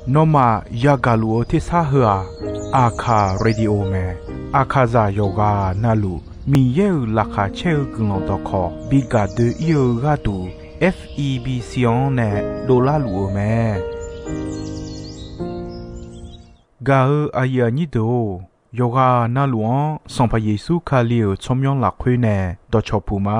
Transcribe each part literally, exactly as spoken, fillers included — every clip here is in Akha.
Nawmaf yagaq luf-eu tersar heu-aq, Aqkaq Radio mae. Aqkaqzaq yawqghaq navluf Miqyaer-euq laqkhaq caer-eu guiqlanq dawqkawq bi gaq doe-ir-eu gharduq, F E B C-anr nae dovlar luf-eu mae. Gaq-eu aqyuif aqnyir deuq-or, yawqghaq navluf-anr Sanqpaq Yeqsur Kali-euq tsawrmyanr lafkhoer nae dawqcawq puq ma.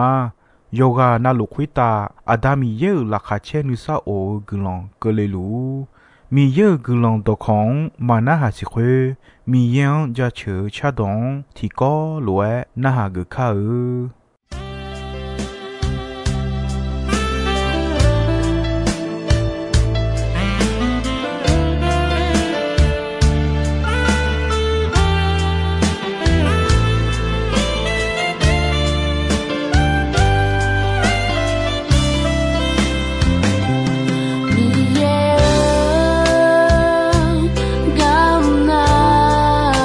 Yawqghaq navluf khoertav Aqda Miqyaer-euq laqkhaq caer nuisar of-eu guiqlanq keuvle luf-ur. Miqyaer-euq guiqlanq dawqkawq-anr maqnarhaq siq khoer, Miqyaer-anr jaceuq-eu cardawq-anr tiqkawv lof-aer narhaq geuf kar-eu. Miqyaer-or, garmr nar,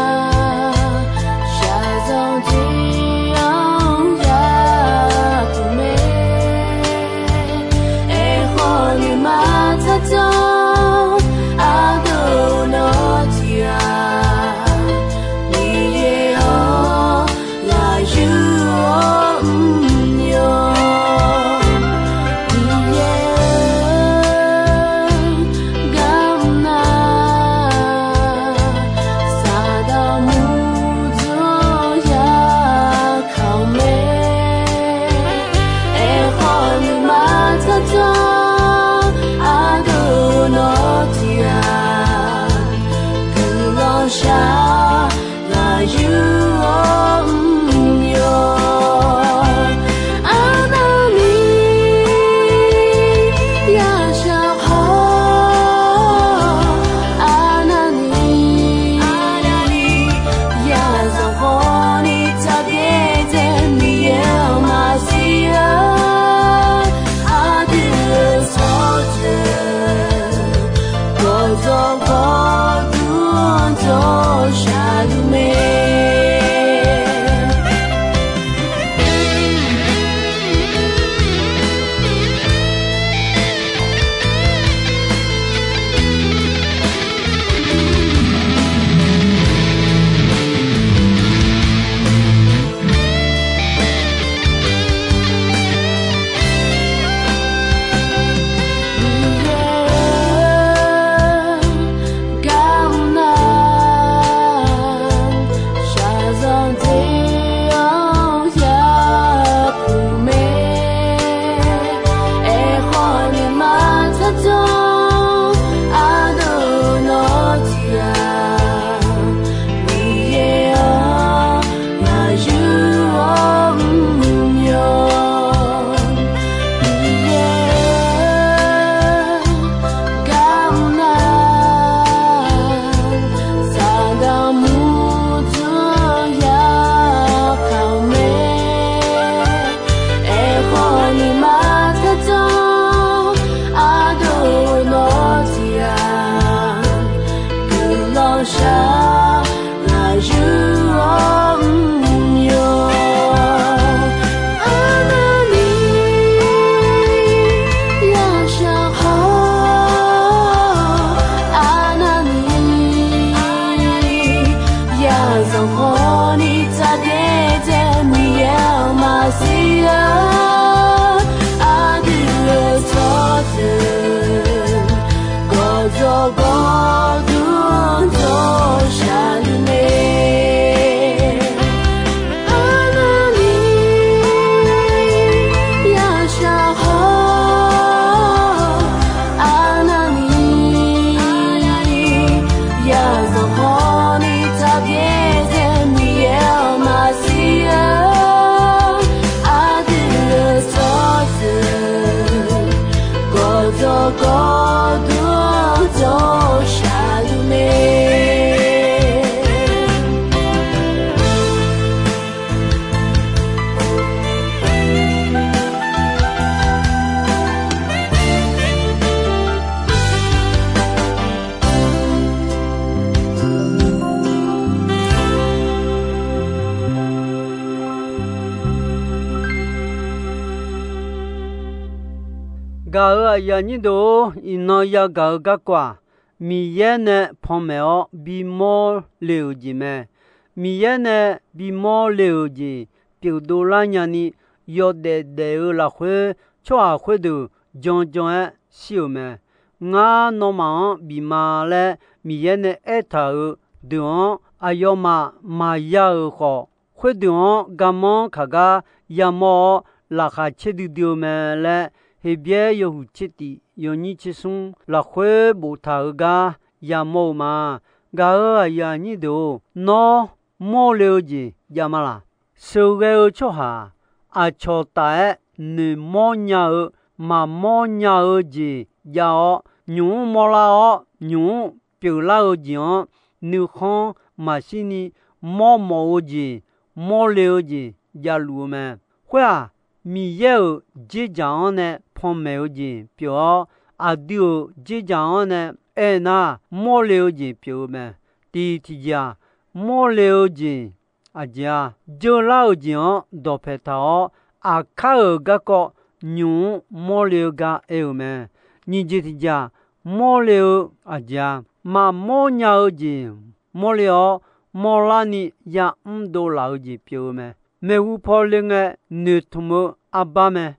shaqzanq tiq-anr yapuq mae. Aerkhawf nuima tsardzanr ardeuv nawr tiq-aq, Miqyaer-or, ngaq yur-awr mr-awr. Miqyaer-or, garmr nar, Saqdaq murdzanr ya kaq-eu mae. Aerkhawf nuima tsardzanr ardeuv nawr tiq-aq, guiqlanq shar ngaq yur-awr mr-awr. Arnavni yashaq khawf, arnavni yazanq khawf ni tsaqbyaer dzae Miqyaer-anr maqsiq-a. Aqdui-euq tsawrjeuq gawqdzawq gawqdui-anr jawr shaqluf mae. Miqyaer-or, garmr nar, shaqzanq tiq-anr yapuq mae. Aerkhawf nuima tsardzanr ardeuv nawr tiq-aq, Miqyaer-or, ngaq yur-awr mr-awr. Miqyaer-or, garmr nar, Saqdaq murdzanr ya kaq-eu mae. Aerkhawf nuima tsardzanr ardeuv nawr tiq-aq, guiqlanq shar ngaq yur-awr mr-awr. Arnavni yashaq khawf, arnavni yazanq khawf ni tsaqbyaer dzae Miqyaer-anr maqsiq-a. Aqdui-euq tsawrjeuq gawqdzawq gawqdui-anr jawr shaqluf mae. Arnavni yashaq khawf, arnavni yazanq khawf ni tsaqbyaer dzae Miqyaer-anr maqsiq-a. Aqdui-euq tsawrjeuq gawqdzawq gawqdui-anr jawr shaqluf mae. Gaq-euq aqyuif aqnyir deuq-or, iqnan yagaq-eu garkawv-aq, Miqyaer nae panmaeq-awr bimawr le-euq jeq mae. Miqyaer nae bimawr le-euq jeq pyeufdov lar nyani, yawdaef daef-eu lafkhoer tsawrhaq khoerdeuq janjan-aer shir-euq mae. Ngar nawmaf-anr bif ma laer Miqyaer nae aertaq-euq deuq-anr aqyawfmaf maqya-euq khawf, khoerdeuq-anr garmanr kaq gar yamawr-awr, laqkhaq caer duidui-eu mae laer, Heqbyaer yawhuiq tser tif yawnyir tser smr lafkhoer boftaq-euq gar yamawr-eu ma. Gaq-euq aqyuif aqnyir deuq-or, nawr mawrle-eu jeq jav ma laq? Sheuqghae-eu tsawrhaq-aq, aqcawq taf-aer noeqmawr nya-eu, maqmawr nya-eu jeq jav-awr, nymq-mr mawrlar-awr, nymq-mr pyeuflar-eu jeq-anr nuikhanr maqshirni mawrmawf-eu jeq, mawrle-eu jeq javluf-eu mae. Khoer-aq, Miqyaer-euq dzerdzaq-anr nae panmaeq-eu jeq pyeuf-awr, aqdui-euq dzerdzaq-anr nae aernar, mawrle-eu jeq pyeuf-eu mae. Tiq tiqjeq-aq, mawrle-eu jeq aqjeq-aq, jeular-euq jeq-anr dawqpae taq-awr, aqkar-euq garkawv nymq-mr mawrle-eu gar aer-eu mae. Nyiq jeq tiqjeq-aq, mawrle-eu aqjeq-aq, maqmawr nya-eu jeq mawrle-awr, mawrlarni yamr dovlaf-eu jeq pyeuf-eu mae. Maeqhu paw le ngae noeqtmq-eu arbar mae.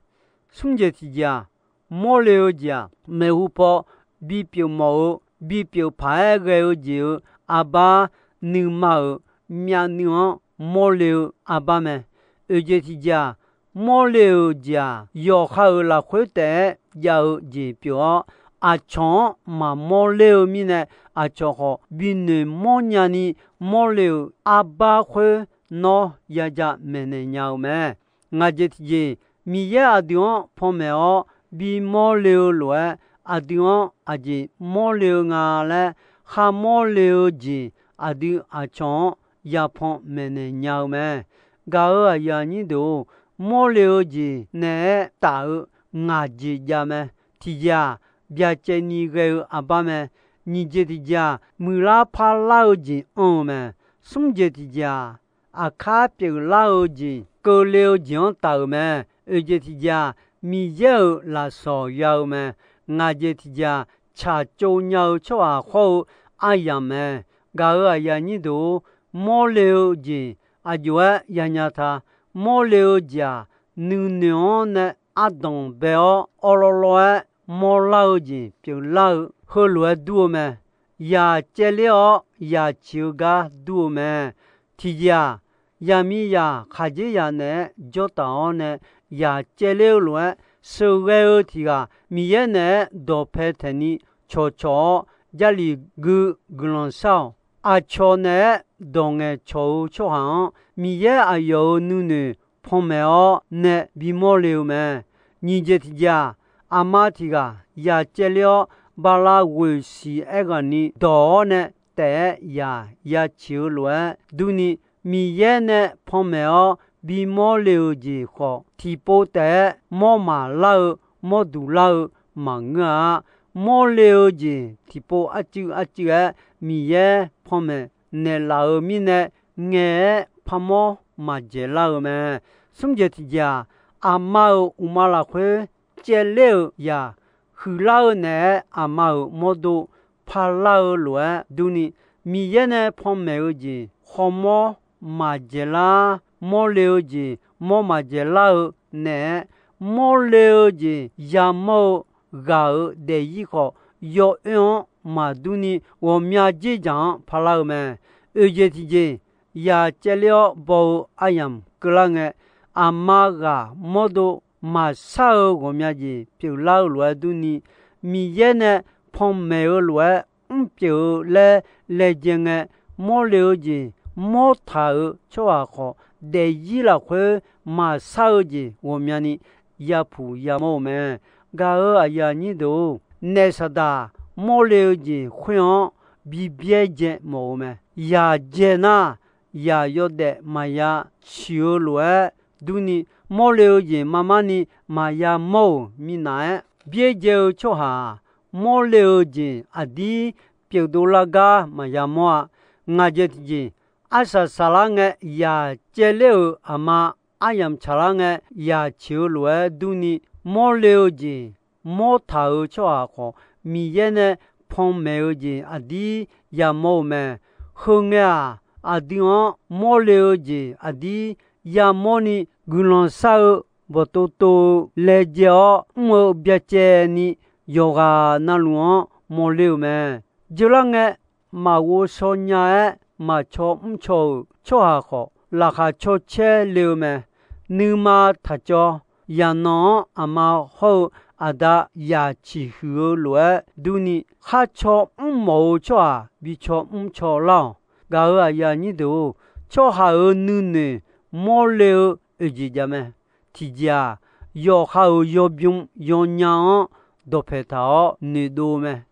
Smr jeq tiqjeq-aq, mawrle-eu jeq-aq, maeqhu paw bipyeuf mawf-eu, bipyeuf paq-aer ghae-eu jeq-euq arbar, nuima-euq myavnuiv-anr mawrle-eu arbar mae. Oeq jeq tiqjeq-aq, mawrle-euq jeq-aq, yawqha-euq lafkhoer taef-aer jav-eu jeq pyeuf-awr, aqcawq-anr maqmawr ler-eu mirnae, aqcawq khawf binoeq mawrnya ni mawrle-euq arbar khoer nawr yaja maeqnaeq nya-eu mae. Ngaq jeq tiqjeq, Miqyaer aqdui-anr panmaeq-awr bimawr le-eu lof-aer, aqdui-anr aqjeq mawrle-eu nga laer kharmawr le-eu jeq, aqdui aqcawq-anr yapan maeqnaeq nya-eu mae. Gaq-euq aqyuif aqnyir deuq-or, mawrle-eu jeq naeq-aer taf-eu ngaq jeq jav mae. Tiqjeq-aq, byacaevni ghae-eu arbar mae. Nyiq jeq tiqjeq-aq, muiqlar parlar-eu jeq anr-eu mae. Smr jeq tiqjeq-aq, aqkar pyeuflar-eu jeq, keuvle-eu jeq-anr taf-euq mae. Oeq jeq tiqjeq-aq, Miqyaer-euq lafsawq ya-eu mae. Ngaq jeq tiqjeq-aq, tsaqtsov nya-eu tsawrhaq khawr-eu aryamq mae. Gaq-euq aqyuif aqnyir deuq-or, mawrle-eu jeq aqjox-aer yanya ta. Mawrle-eu jeq-aq, nuinoeq-anr nae ardanq bae-awr awrlawrlawr-aer mawrlar-eu jeq pyeuflar-eu heulof-aer dur-eu mae. Yaq caevler-awr yaq ciq-eu gar dur-eu mae. Tiqjeq-aq, yaqmiqzaq khaqdzerzaq naeq-aer jawrtaf-awr nae yaq caevler-eu lof-aer, sheuqghae-eu tiq ghaq Miqyaer naeq-aer dawqpae taeqni cawqcawq-awr, Jarlif gui guiqlanq shar-awq. Aqcawq naeq-aer dawq ngaeqcawq-eu tsawrhaq-anr, Miqyaer aqyawf-euq nuinoeq panmaeq-awr nae bimawr le-eu mae. Nyiq jeq tiqjeq-aq, aqma tiq ghaq yaq caevler-awr, bala ghoeq siq aerghaqni dawq-awr nae taef-aer yaq ya ciq-eu lof-aer durni, Miqyaer nae panmaeq-awr bimawr le-euq jeq khawf, tiqpov taef-aer mawr maqlar-eu, mawr duq lar-eu maqngeur-a. Mawrle-eu jeq tiqpov arcuiv arcuiv-aer Miqyaer panmaeq naeqlaf-euq mirnae, ngaeq-aer parmawr maqdzaeq lar-eu mae. Smr jeq tiqjeq-aq, aqma-euq uqma lafkhoer caevler-euq yaq huiqlar-eu naeq-aer, aqma-euq mawrdo parlar-eu lof-aer durni, Miqyaer nae panmaeq-eu jeq khawmawr maqdzaeq lar. Mawrle-eu jeq mawr maqdzaeq lar-eu naeq-aer, mawrle-eu jeq yamawr-eu ghaq-euq daefzir khawf, yawoer-anr maqdur ni ghawqmya dzerdzaq-anr parlar-eu mae. Oeq jeq tiqjeq, yaq caevler-awr baw-eu aryamq keuvlar ngae, aqma ghaq mawrdo maqshar-eu ghawqmya jeq pyeuflar-eu lof-aer durni, Miqyaer nae panmaeq-eu lof-aer mrpyeuf-eu laer laejae ngae, mawrle-eu jeq mawrtaq-euq tsawrhaq khawf, daefzir lafkhoer maqshar-eu jeq ghawqmyani yapuq yamawr-eu mae. Gaq-euq aqyuif aqnyir deuq-or, naef saqdaq mawrle-eu jeq khoer-anr bibyaerdzae mawf-eu mae. Yaq dzae nar, yaq yawdaef maqya ciq-eu lof-aer durni, mawrle-eu jeq marmarni maqya mawr-euq minav-aer, byaerdzae-eu tsawrhaq-aq, mawrle-eu jeq aqdir pyeufdov lar gar maqya mawr-a. Ngaq jeq tiqjeq, arsaq saqlar ngae yaq caevler-euq aqma aryamq tsaqlar ngae yaq ciq-eu lof-aer durni, mawrle-eu jeq mawr taq-euq tsawrhaq khawf, Miqyaer nae panmaeq-eu jeq aqdir yamawr-eu mae. Heu ngae-aq, aqdui-anr mawrle-eu jeq aqdir yamawrni, guiqlanq shar-eu bawqtov tov-eu laejae-awr mr-eu byacaevni, yawqghaq navluf-anr mawrle-euq mae. Jeurlar ngae, maqghov shaw nya-aer maqcaw mrcaw-euq tsawrhaq khawf, laqkhaq caw caer le-eu mae. Nuima taq cawv. Yaqnan-anr aqma hawr-eu aqda yaq ciqhuiq-eu lof-aer durni, khar caw mrmawf-eu tsawrhaq bi caw mrcaw lar-awq. Gaq-euq aqyuif aqnyir deuq-or, tsawrhaq-euq nuinoeq mawrle-eu oeq jeq jav mae. Tiqjeq-aq, yawqha-euq yawbym yawnya-anr dawqpaeq taq-awr noeqdov-eu mae.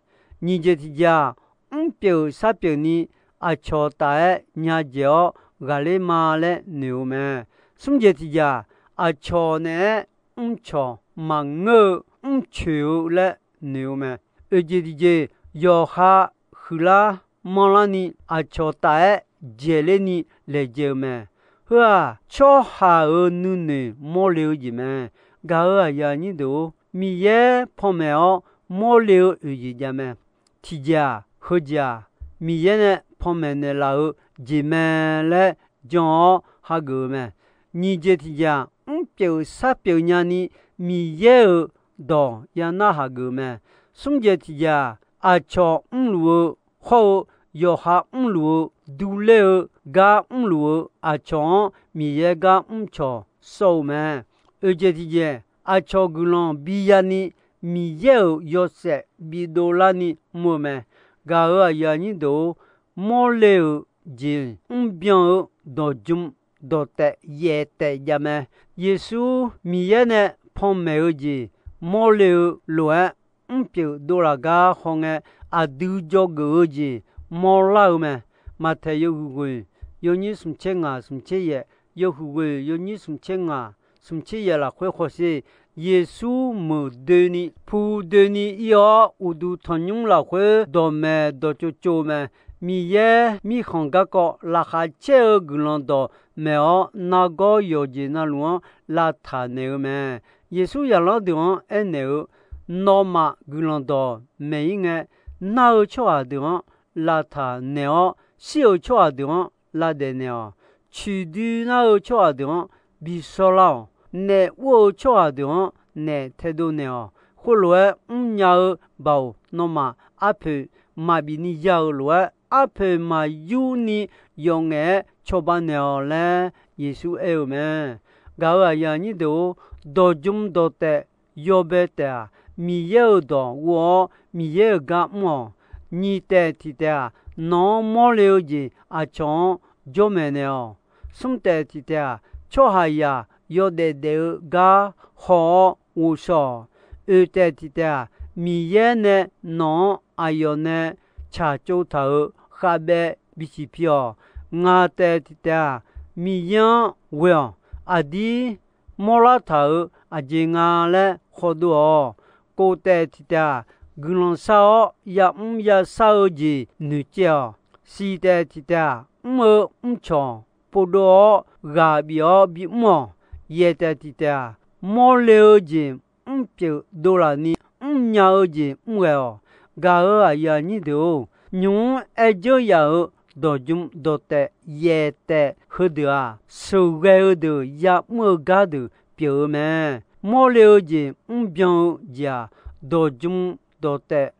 Nyiq jeq tiqjeq-aq, mrpyeuf sharpyeuf ni aqcawq taf-aer nya dzaeq-awr ghaqler ma laer noeq-eu mae. Smr jeq tiqjeq-aq, aqcawq naeq-aer mrcawq maqngeur-eu mrcoeq-eu laer noeq-eu mae. Oeq jeq tiqjeq, yawqha huiqlar manrlarni aqcawq taf-aer dzaeqler ni laejae-eu mae. Heu-aq, tsawrhaq-euq nuinoeq mawrle-eu jeq mae. Gaq-euq aqyuif aqnyir deuq-or, Miqyaer panmaeq-awr mawrle-eu oeq jeq jav mae. Tiqjeq-aq, heujeq-aq, Miqyaer nae panmaeq naeqlaf-eu jeq mae laer jan-awr hageuf-eu mae. Nyiq jeq tiqjeq-aq, mrpyeuf sharpyeuf nyani Miqyaer-euq dawq yanar hageuf-eu mae. Smr jeq tiqjeq-aq, aqcawq mrluf-eu hawr-eu, yawqha mrluf-eu, durler-eu gar mrluf-eu aqcawq-anr Miqyaer gar mrcawq sawr-eu mae. Oeq jeq tiqjeq, aqcawq guiqlanq bi yani Miqyaer-euq yawshaef bidov larni mr-eu mae. Gaq-euq aqyuif aqnyir deuq-or, mawrle-euq jeq mrbyan-eu dawqjm dawqtaef yaef taef jav mae. Yeqsur Miqyaer nae panmaeq-eu jeq mawrle-eu lof-aer mrpyeuf dovlaf gar hawngae, aqdui dzawgeuf-eu jeq mawrlar-eu mae. Maqtaeq yawhuiq ghoeq yawnyir smqtser ngaq smqtser yaef, yawhuiq ghoeq yawnyir smqtser ngaq smqtser yaef lafkhoer hawsher. Yeqsur meuq doeni pu doeni ir-awr, uqduq tanqnymr lafkhoer dawqmaeq dawqtsov tsov-eu mae. Miqyaer mirkhanq garkawv laqkhaq caer-eu guiqlanq dawqmaeq-awr, nargawr yawqjeq navluf-anr lavtaq naeq-eu mae. Yeqsur zaqlanr deuq-anr aernaeq-eu, Nawmaf guiqlanq dawqmaeq ir ngae, nar-eu tsawrhaq deuq-anr lavtaq naeq-awr, shir-euq tsawrhaq deuq-anr lavdaef naeq-awq. Coiqdoi nar-eu tsawrhaq deuq-anr bi shawrlar-awq. Naef ur-eu tsawrhaq deuq-anr naef taedov naeq-awq. Khoerlof-aer mrnya-eu baoq nawmaf arpoeq maqbif ni ya-euq lof-aer, arpoeq maqyur ni yawf ngaef-aer cawba naeq-awq laer Yeqsur aer-eu mae. Gaq-euq aqyuif aqnyir deuq-or, dawqjm dawqtaef yawbae taef-aq, Miqyaer-euq dawq ghov-awr Miqyaer-euq gar mr-awq. Nyiq taef tiq taef-aq, nawq-anr mawrle-eu jeq aqcawq-anr jawrmaeq naeq-awq. Smr taef tiq taef-aq, tsawrhaqzaq yawdaef daef-eu gar haw-awr ghovshaw-awq. Oeq taef tiq taef-aq, Miqyaer nae nawq-anr aqyawf nae tsaqtsov taq-euq khavbaev bisiq pi-awq. Ngaq taef tiq taef-aq, Miqyaer-anr ghoe-awq. Aqdir mawrlar taq-euq aqjeq nga laer khawdov-awq. Kof taef tiq taef-aq, guiqlanq shar-awr yamr yashar-eu jeq noeqcaev-awq. Siq taef tiq taef-aq, mr-eu mrcawq povdov-awr ghaq bif-awr bimr-awq. Yaeq taef tiq taef-aq, mawrle-eu jeq mrpyeuf dovlaf ni mrnya-eu jeq mrghae-awq. Gaq-euq aqyuif aqnyir deuq-or, nymq-mr aer dzeur yaf-euq dawqjm dawqtaef yaeq taef heudeuq-aq, sheuqghae-eu deuq yamr-eu gardeuq pyeuf-eu mae. Mawrle-eu jeq mrbyan-eu jeq-aq, dawqjm dawqtaef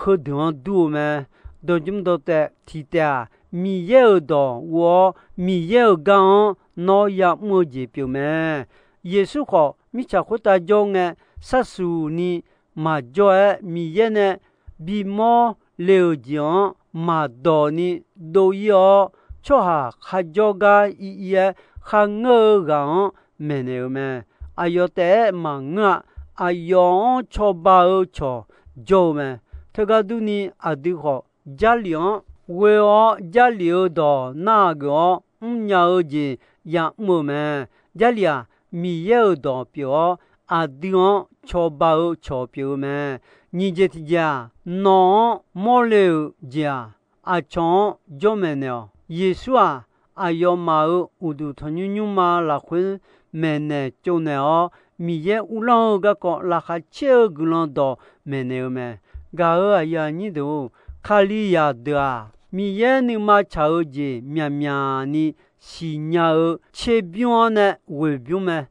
heudeuq-anr dur-eu mae. Dawqjm dawqtaef tiq taef-aq, Miqyaer-euq dawq ghov-awr Miqyaer-euq gar-anr nawr yamr-eu jeq pyeuf mae. Yeqsur khawf mirtsaq khoertav jawr ngae, sharsuq ni maqjawr-aer Miqyaer nae bimawr le-euq jeq-anr maqdawq ni dov ir-awr, tsawrhaq kharjawr gar ir ir-aer kharngeur-eu ghaq-anr maeqnaeq-eu mae. Aqyawf taef-aer maqngeur-a. Aqyawf-anr cawba-eu cawq jawr-eu mae. Teugar durni, aqdui khawf Jarlif-anr ghoe-awr, Jarlif-euq dawq nar-aq geuf-awr mrnya-eu jeq yamr-euq mae. Jarlif-aq, Miqyaer-euq dawq pyeuf-awr, aqdui-anr cawba-eu cawq pyeuf-eu mae. Nyiq jeq tiq jeq-aq, nawq-anr mawrle-euq jeq-aq, aqcawq-anr jawrmaeq naeq-awq. Yeqsur-aq, aqyawfmaf-euq uqduq tanqnymr nymrma lafkhoer maeqnaeq tsovnaeq-awr, Miqyaer uvlanr-eu garkawv laqkhaq caer-eu guiqlanq dawq maeqnaeq-eu mae. Gaq-euq aqyuif aqnyir deuq-or, Kalizaq deuq-aq, Miqyaer nuima tsaq-eu jeq myaqmyaq ni siqnya-eu tserbymr-anr nae ghoeqbymr mae.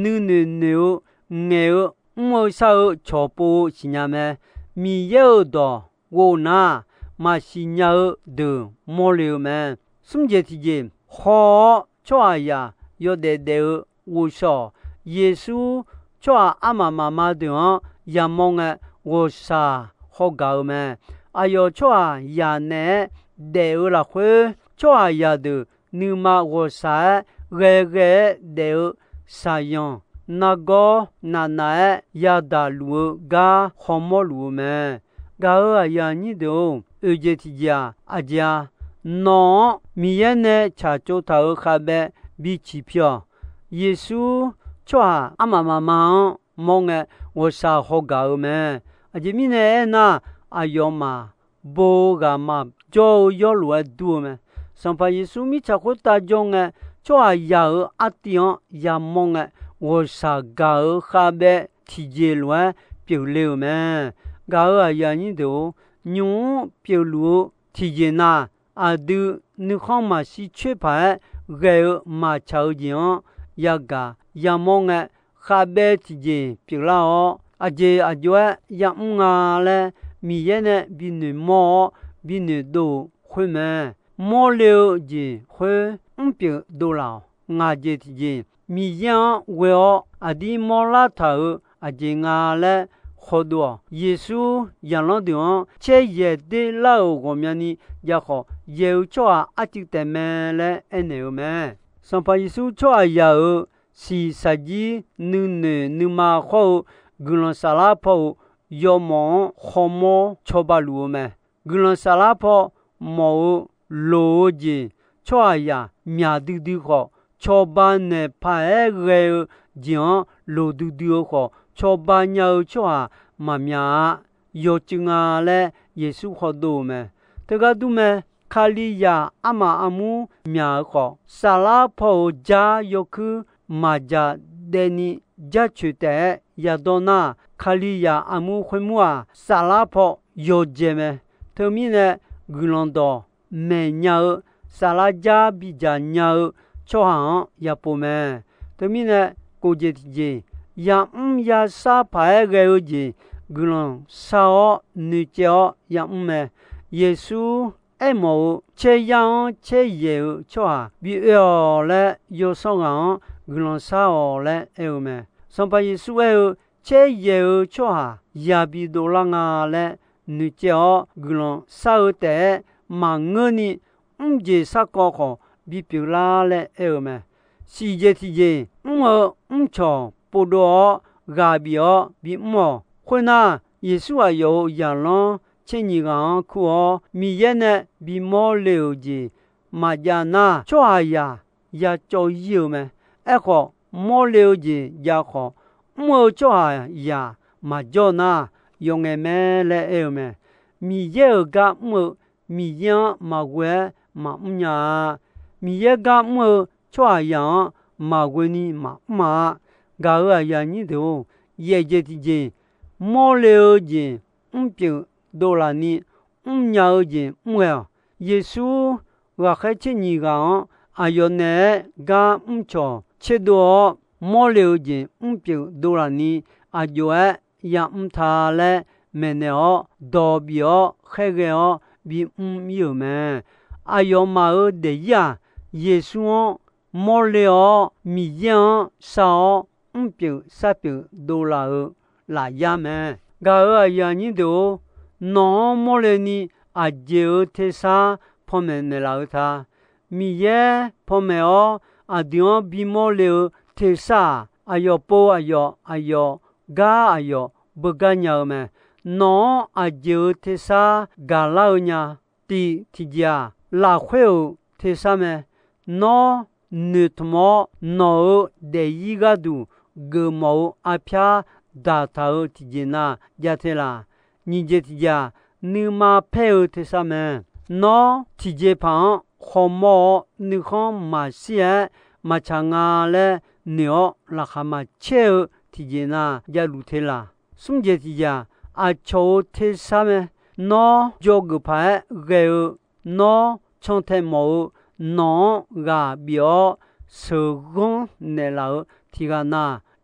Nuinoeq noeq-eu, ngaeq-eu, mr-eu shar-eu cawqpov-eu siqnya mae. Miqyaer-euq dawq ghov nar, maqsiq nya-eu deuq mawrle-eu mae. Smr jeq tiqjeq, haw-awr tsawrhaqzaq yawdaef daef-eu ghovshaw-awq. Yeqsur tsawrhaq armaf mafma deuq-anr yamawr ngae, ghawqshaq hawgaq-eu mae. Aqyawf tsawrhaqzaq naeq-aer daef-eu lafkhoer, tsawrhaqzaq deuq nuima ghawqshaq-aer ghae ghae-aer daef-eu shaqyanq nargawr navnav-aer yadaq luf-eu gar hawmawr luf-eu mae. Gaq-euq aqyuif aqnyir deuq-or, oeq jeq tiqjeq-aq, aqjeq-a, nawq-anr Miqyaer nae tsaqtsov taq-euq khavbaev biciq pi-awq. Yeqsur tsawrhaq armaf mafma-anr mawr ngae, ghawqshaq hawgaq-eu mae. Aqjeq mirnae aernar, aqyawfmaf bo-eu ghaq maqjawr-eu yawrlof-aer dur-eu mae. Sanqpaq Yeqsur mirtsaq khoertav jawr ngae, tsawrhaqzaq-euq artiv-anr yamawr ngae, ghawqshaq gaq-euq khavbaev tiqjeq lof-aer pyeufle-euq mae. Gaq-euq aqyuif aqnyir deuq-or, nymq-mr pyeufluf-eu tiqjeq na, aqdui nuikhanr maqshir coer paq-aer ghae-eu maqtsaq-eu jeq-anr yagaq yamawr ngae, khavbaev tiqjeq pyeuflar-awr, aqjeq aqjox-aer yamr nga laer Miqyaer nae binoeq mawr-awr binoeq dov-euq khoer mae. Mawrle-eu jeq khoer mrpyeuf dovlaf-awq. Ngaq jeq tiqjeq, Miqyaer-anr ghoe-awr aqdir mawrlar taq-euq aqjeq nga laer khawdov-awq. Yeqsur zaqlanr deuq-anr caer yaeq der lar-euq ghawqmyani jav khawf, yaeq-eu tsawrhaq arcuiv taef mae laer aernaeq-eu mae. Sanqpaq Yeqsur tsawrhaqzaq-euq shiqshaq jir nuinoeq nuima khawr-eu guiqlanq saflar paw-euq yawmawf-anr khawmawr cawba luf-eu mae. Guiqlanq saflar paw mawf-eu loq-eu jeq tsawrhaqzaq myaq duidui khawf, cawba naeq paq-aer ghae-eu jeq-anr loq duidui-eu khawf, cawba nya-eu tsawrhaq maqmyaq-a. Yawcuiv nga laer Yeqsur khawdov-euq mae. Teugar dur mae. Kalizaq armaf armur myaq-eu khawf, saflar paw-euq jar yawkuir maqdzaq daevni jarcoeq taef-aer yadawr nar, Kalizaq armur khoermur-aq, saflar paw yawdzae mae. Teumirnae, guiqlanq dawq maeqnya-eu saflar jar bidzaq nya-eu tsawrhaq-anr yapov mae. Teumirnae, kof jeq tiqjeq, yamr yashar paq-aer ghae-eu jeq guiqlanq shar-awr noeqcaev-awr yamr mae. Yeqsur aermawf-eu caeryar-anr caer yaeq-eu tsawrhaq bi oe-awq laer, yawsanr ghaq-anr guiqlanq shar-awq laer aer-eu mae. Sanqpaq Yeqsur aer-eu, caer yaeq-eu tsawrhaq yabi dovlar nga laer noeqcaev-awr guiqlanq shar-eu taef-aer maqngeurni, mr jeq sarkawv khawf bipyeuf lar laer aer-eu mae. Siq jeq tiqjeq, mr-eu mrcawq povdov-awr ghaq bif-awr bimr-awq. Khoernar, Yeqsur aqyawf-euq zaqlanr tser nyiq ghaq-anr kur-awr, Miqyaer nae bimawr le-euq jeq maqjav nar, tsawrhaqzaq yacawv ir-eu mae. Aerkhawf, mawrle-eu jeq jav khawf, mr-eu tsawrhaqzaq maqjawr nar, yawf ngae mae laer aer-eu mae. Miqyaer-euq gar mr-eu Miqyaer-anr maqghoe-aer maqmr nya-a. Miqyaer gar mr-eu tsawrhaqzaq-anr maqghoe ni maqmr-a. Gaq-euq aqyuif aqnyir deuq-or, yaeq jeq tiqjeq, mawrle-eu jeq mrpyeuf dovlaf ni mrnya-eu jeq mr ghae-awq. Yeqsur ghaqkhaer tser nyiq ghaq-anr aqyawf naeq-aer gar mrcawq tserdov-awr, mawrle-eu jeq mrpyeuf dovlaf ni aqjox-aer yamr ta laer maeqnaeq-awr, dawq bif-awr khaerghae-awr bimr ir-euq mae. Aqyawfmaf-euq daefzir-aq, Yeqsur-anr mawrle-awr Miqyaer-anr shar-awr mrpyeuf sharpyeuf dovlaf-eu lafyar mae. Gaq-euq aqyuif aqnyir deuq-or, nawq-anr mawrle ni aqjeq-euq tersar panmaeq naeqlaf-eu ta. Miqyaer panmaeq-awr aqdui-anr bimawr le-eu tersar-aq, aqyawf pov aqyawf, aqyawf gar aqyawf beugar nya-eu mae. Nawq-anr aqjeq-euq tersar gaqlar-eu nya. Tiq tiqjeq-aq, lafkhoer-euq tersar mae. Nawr noeqtmq-awr nawq-euq daefzir gharduq geufmawf-eu arpyar daqtaq-eu tiqjeq na jav te laq. Nyiq jeq tiqjeq-aq, nuima paer-eu tersar mae. Nawr tiqjeqpaq-anr khawmawr-awr nuikhanr maqshir-aer maqtsaq nga laer noeq-awr laqkhaq maqcaer-eu tiqjeq na javluf te laq. Smr jeq tiqjeq-aq, aqcawq-euq tersar mae. Nawr dzawgeuf paq-aer ghae-eu, nawr cantae mawf-eu nawq-anr ghaq bif-awr sheuqghanr naeqlaf-euq tiqghaq na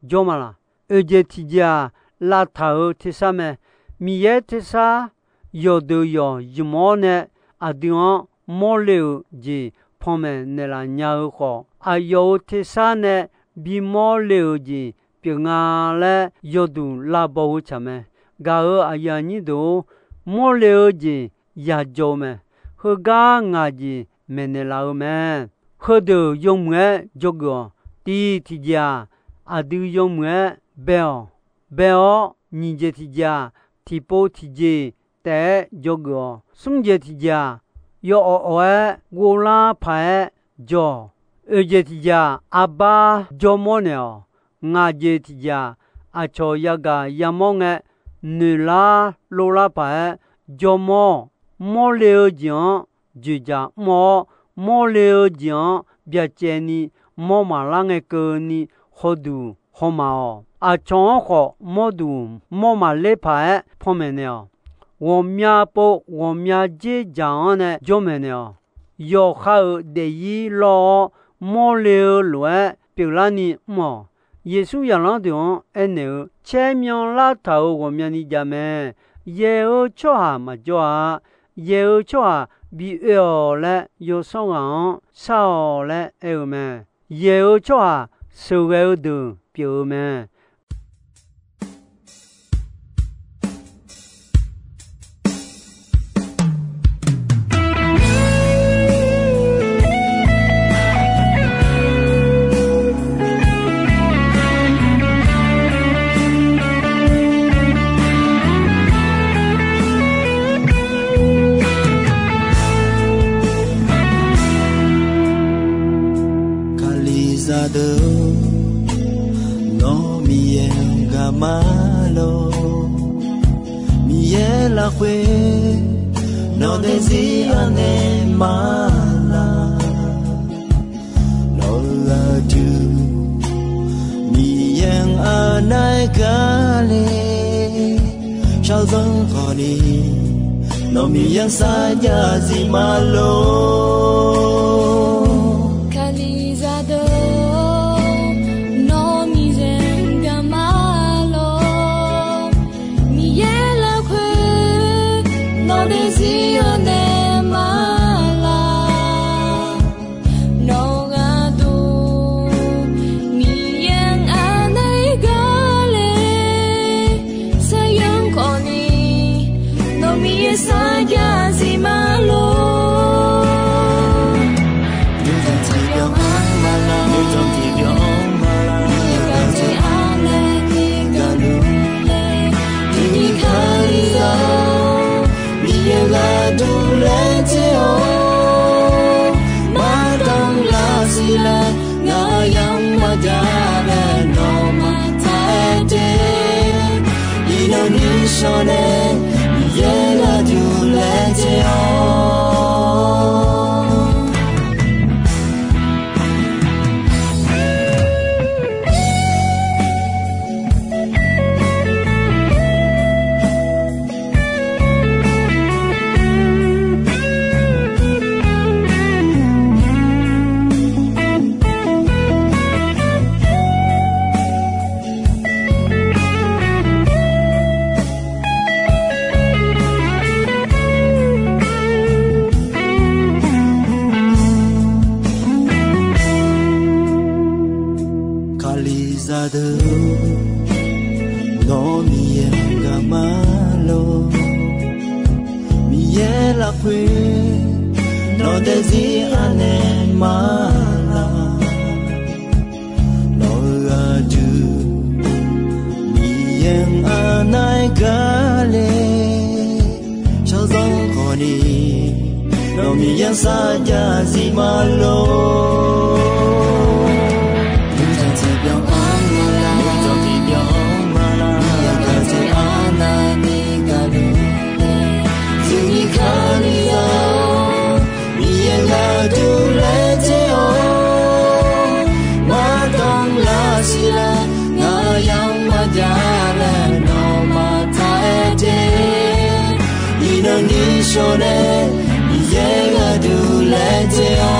jawr ma laq. Oeq jeq tiqjeq-aq, lavtaq-euq tersar mae. Miqyaer tersar yawqdeuq yawq zmq-awr nae aqdui-anr mawrle-euq jeq panmaeq naeqlaf nya-eu khawf, aqyawf-euq tersar nae bimawr le-euq jeq pyeuf nga laer yawduq lavbaw-eu tsaq mae. Gaq-euq aqyuif aqnyir deuq-or, mawrle-eu jeq yajawr-eu mae. Heugar ngaq jeq maeqnaeq laf-eu mae. Heudeuq yawmuiq-aer dzawgeuf-awq. Tiq tiqjeq-aq, aqdui yawmuiq-aer bae-awq. Bae-awr nyiq jeq tiqjeq-aq, tiqpov tiqjeq taef-aer dzawgeuf-awq. Smr jeq tiqjeq-aq, yawawq awq-aer ghovlar paq-aer jawr-awq. Oeq jeq tiqjeq-aq, arbar jawrmawr naeq-awq. Ngaq jeq tiqjeq-aq, aqcawq yagaq yamawr ngae, noeqlar lovlar paq-aer jawrmawr-awq. Mawrle-eu jeq-anr dzoeqdzaq mr-awr, mawrle-eu jeq-anr byacaevni mawr maqlar ngae keuvni hawduq hawmaf-awq. Aqcawq-anr khawf mawrduq mawr maqler paq-aer panmaeq naeq-awq. Ghawqmya pov ghawqmya dzerdzaq-anr nae jawrmaeq naeq-awq. Yawqha-euq daefzir lawr-awr, mawrle-eu lof-aer pyeuflarni mr-awq. Yeqsur zaqlanr deuq-anr aernaeq-eu, caer myan lartaq-euq ghawqmyani jav mae. Yaeq-eu tsawrhaq maqjawr-a. Yaeq-eu tsawrhaq bi oe-awq laer yawsanr ghaq-anr shar-awq laer aer-eu mae. Yaeq-eu tsawrhaq sheuqghae-eu deuq pyeuf-eu mae. Kalizaq deuq-or, nawr Miqyaer-anr gaq ma lor. Miqyaer lafkhoer nawq daefzir anaeq ma laq. Nawq-eu aqdui Miqyaer-anr anaeq gaq le. Shaqzanr khawfni nawq Miqyaer-anr sarjax zif ma lor. Kalizaq deuq-or, nawr Miqyaer-anr gaq ma lor. Miqyaer lafkhoer nawq daefzir anaeq ma laq. Nawq-eu aqdui Miqyaer-anr anaeq gaq le. Shaqzanr khawfni nawq Miqyaer sarjax zif ma lor. Nuijanq tiqbyan-anr ma laq, nuijanq tiqbyan-anr ma laq, Miqyaer gaqdzae arnaeq ni gaqluf le. Tiqnyir Kalizaq-or, Miqyaer gharduq laejae-awr, mardanr lar siqlaer, ngaq yamq maqjav laer nawmaf taq-aer de. Iqnan nuisar nae Miqyaer gharduq laejae-awr. Kalizaq deuq-or, nawr Miqyaer-anr gaq ma lor. Miqyaer lafkhoer nawq daefzir anaeq ma laq. Nawq-eu aqdui Miqyaer-anr anaeq gaq le. Shaqzanr khawfni nawq Miqyaer-anr sarjax zif ma lor. Nuijanq tiqbyan-anr ma laq, nuijanq tiqbyan-anr ma laq, Miqyaer gaqdzae arnaeq ni gaqluf le. Tiqnyir Kalizaq-or, Miqyaer gharduq laejae-awr, mardanr lar siqlaer, ngaq yamq Shawr nae Miqyaer gharduq laejae-awr,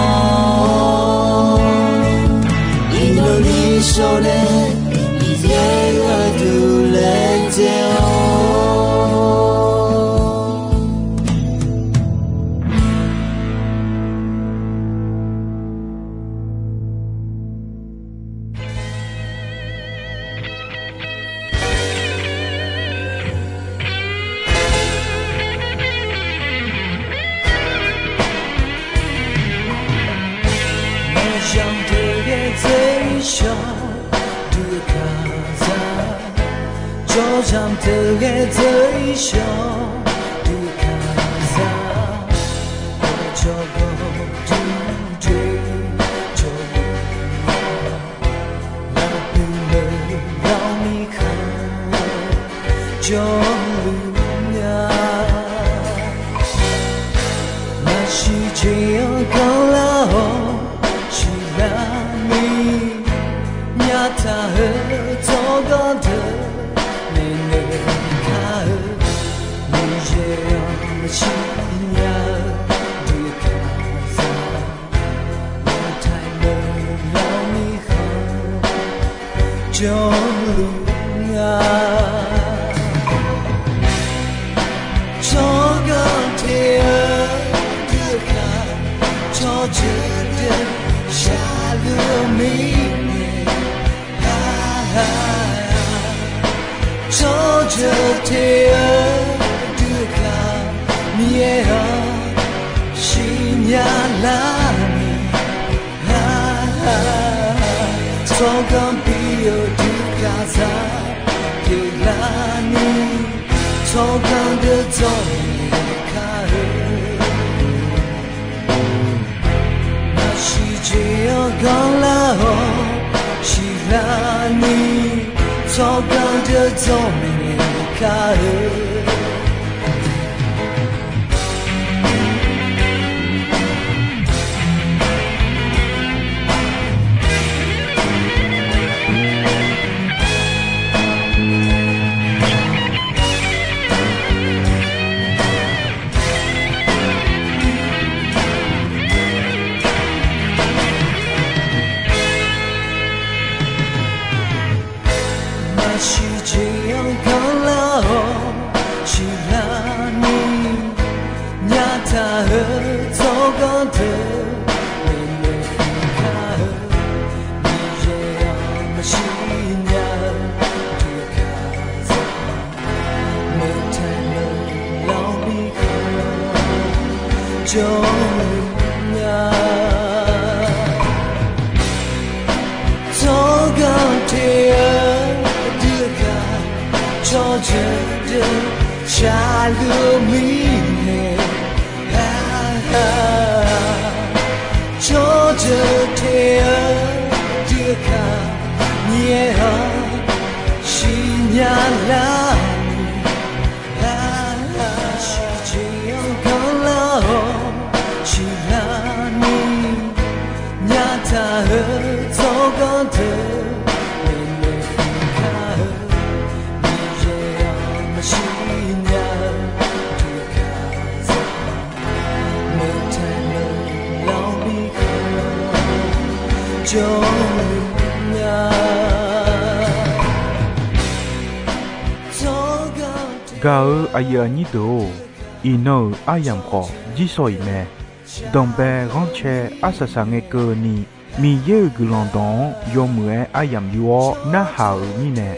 iqnan ni shawr nae Miqyaer gharduq laejae-awr. Maqzanq deuq ghae dzeur-ir shawr dui kaqzaq, jawrzanq deuq ghae dzeur-ir shawr dui kaqzaq, jawrgawr dui doe jawrluf-a, lafpuq meuq lawr mirkhanq jawrluf-a. Maqsiq jeq-anr ganrlar-awr siqlar ni, nyaftaq-eu tsawrganr deuq maeqnaeq kar-eu, Miqyaer-anr maqsiq nya-eu dui kaqzaq, maqtaq meuq lawr mirkhanq jawrluf-a. Tsawrganr te-eu dui kaq, tsawrjeuq deuq shaqluf-eu mirnae, tsawrjeuq te-eu dui kaq, Miqyaer-anr siqnya lar ni, tsawrganr bi-eu dui kaqzaq pyeuflar ni, tsawrganr deuq dzawrnaeq kar-eu, maqsiq jeq-anr ganrlar-awr siqlar ni, tsawrganr deuq dzawrnaeq kar-eu. Maqsiq jeq-anr ganrlar-awr siqlar ni, nyaftaq-eu tsawrganr deuq maeqnaeq kar-eu, Miqyaer-anr maqsiq nya-eu dui kaqzaq, meuq taeq meuq lawr mirkhanq jawrluf-a. Tsawrganr te-eu dui kaq, tsawrjeuq deuq shaqluf-eu mirnae, tsawrjeuq te-eu dui kaq, Miqyaer-anr siqnya lar ni, maqsiq-anr ganrlar-awr siqlar ni, nyaftaq-eu tsawrganr deuq maeqnaeq kar-eu, Miqyaer-anr maqsiq nya-eu dui kaqzaq, meuq taeq meuq lawr mirkhanq jawrluf-a. Gaq-eu aqyuif aqnyir deuq-or, iqnan-euq aryamq khawf jirsawq iq mae. Danqbae ghanrcae arsaq saqngae keuvni, Miqyaer-euq guiqlanq dawq-anr yawmuiq-aer aryamq yur-awr narhaq-euq mirnae,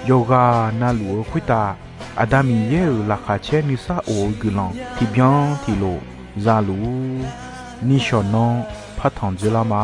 yawqghaq navluf-eu khoertav Aqda Miqyaer-euq laqkhaq caer nuisar of-eu guiqlanq tiqbyan tiqlof za luf-ur. Nishawq nanr partanq dzoerlar ma.